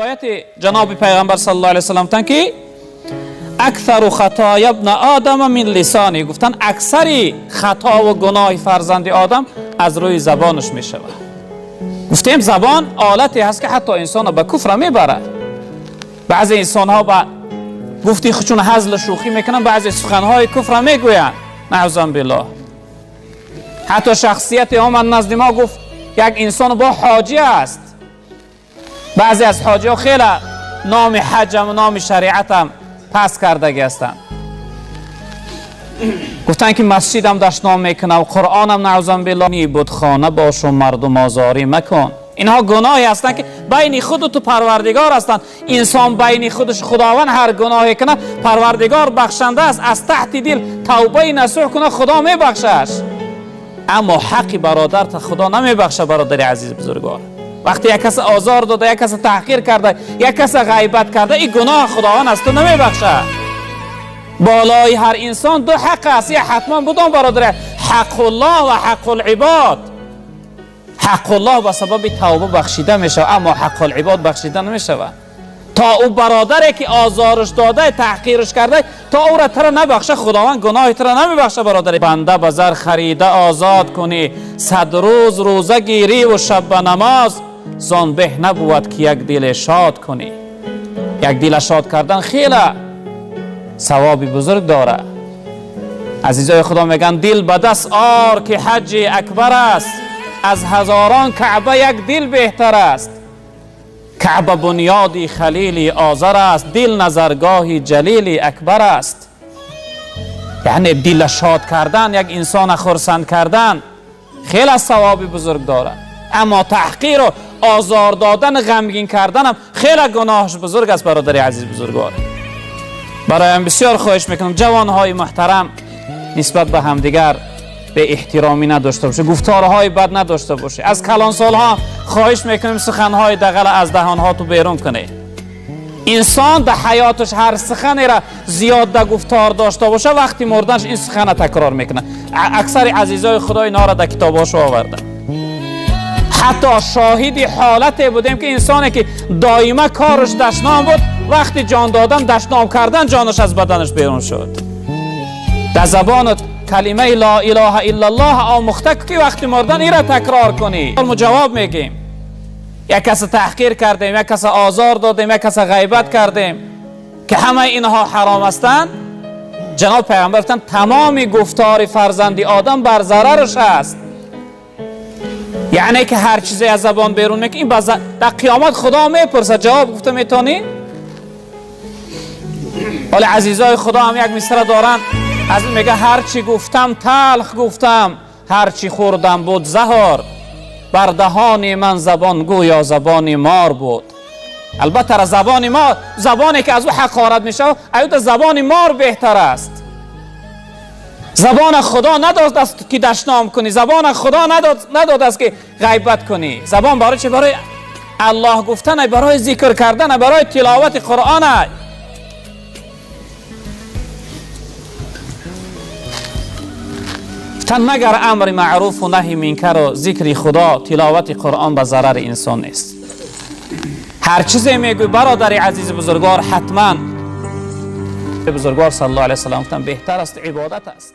Ояти ҷаноби пайғамбар саллаллоҳу алайҳи васаллам гуфтанд, ки аксару хатоя ибна одама мин лисони, гуфтанд аксари хатову гуноҳи фарзанди одам аз рӯи забонаш мешавад. Гуфтем забон олате ҳаст, ки ҳатто инсонро ба куфра мебарад. Баъзе инсонҳо ба гуфти худшон ҳазлу шӯхӣ мекунанд, баъзе суханҳои куфра мегӯянд, наъузан биллоҳ. Ҳатто шахсияте омад назди мо, гуфт як инсон бо ҳоҷӣ аст. Баъзе аз ҳоҷиҳо хеле номи ҳаҷам, номи шариатам пас кардагӣ ҳастанд. Гуфтанд, ки масҷидам дашном мекунам, қуръонам, наъузан биллоҳ, будхона бошу мардум озорӣ макун. Инҳо гуноҳе ҳастанд, ки байни худу ту парвардигор ҳастанд. Инсон байни худаш худованд ҳар гуноҳе кунад, парвардигор бахшанда аст, аз таҳти дил тавбаи насӯҳ кунад, худо мебахшаш. Аммо ҳаққи бародарта худо намебахша, бародари азиз бузургвор. Вақте як кас озор дода, як кас таҳқир карда, як кас ғайбат карда, ин гуноҳ худованд аз ту намебахша. Болои ҳар инсон ду ҳақ аст, я ҳатман будон бародаре, ҳаққуллоҳ ва ҳаққулибод. Ҳаққуллоҳ ба сабаби тавба бахшида мешавад, аммо ҳаққулибод бахшида намешавад. То ӯ бародаре ки озорш дода, таҳқирш карда, то ӯра тара набахша, худованд гуноҳи тара намебахша, бародаре. Банда ба зар харида озод кунӣ, 100 рӯз рӯза гирӣ шаб ба намоз, зон беҳ набувад ки як диле шод кунӣ. Як дила шод кардан хеле савоби бузург дорад. Азизои худо мегӯянд: дил ба даст ор, ки ҳаҷҷи акбар аст, аз ҳазорон каъба як дил беҳтар аст. Каъба бунёди халили озар аст, дил назаргоҳи ҷалили акбар аст. Яъне дила шод кардан, як инсона хурсанд кардан хеле савоби бузург дорад, аммо таҳқиру озор додан, ғамгин карданам хеле гуноҳаш бузург аст, бародари азиз бузургвор. Бароям бисёр хоҳиш мекунам, ҷавонҳои муҳтарам, нисбат ба ҳамдигар беэҳтиромӣ надошта боше, гуфторҳои бад надошта боше. Аз калонсолҳо хоҳиш мекунем, суханҳои дағала аз даҳонҳо ту берун кунед. Инсон дар ҳаёташ ҳар суханеро зиёд да гуфтор дошта боша, вақти мурданаш ин сухана такрор мекунад. Аксари азизои худо инҳоро дар китобҳошо оварда. Ҳатто шоҳиди ҳолате будем, ки инсоне ки доима кораш дашном буд, вақти ҷон додан, дашном кардан ҷонаш аз баданаш берун шуд. Дар забонат калимаи ла илоҳа иллаллоҳ омӯхта, ки вақти мурдан ира такрор кунӣ. Мо ҷавоб мегӯем: як каса таҳқир кардем, як каса озор додем, як каса ғайбат кардем, ки ҳамаи инҳо ҳаром ҳастанд. Ҷаноб пайғамбар гуфтанд: тамоми гуфтори фарзанди одам бар зарараш аст. Яъне ки ҳар чизе аз забон берун мекунӣ, дар қиёмат худо мепурсад, ҷавоб гуфта метонӣ? Ҳоли азизои худо ҳам як мисра доранд, аз ин мега: ҳар чӣ гуфтам талх гуфтам, ҳар чӣ хӯрдам буд заҳор, бар даҳони ман забон гӯё забони мор буд. Албатта, забони мо, забоне ки аз ӯ ҳақорат мешавад, аюда забони мор беҳтар аст. Забона худо надод аст, ки дашном кунӣ, забона худо надод аст, ки ғайбат кунӣ. Забон барои чи? Барои аллоҳ гуфтан, барои зикр кардан, барои тиловати қуръон. Гуфтан магар амри маъруфу наҳи минкару зикри худо, тиловати қуръон ба зарари инсон нест. Ҳар чизе мегӯй, бародари азизи бузургвор, ҳатман бузургвор саллаллоҳу алайҳи васаллам гуфтан беҳтар аст, ибодат аст.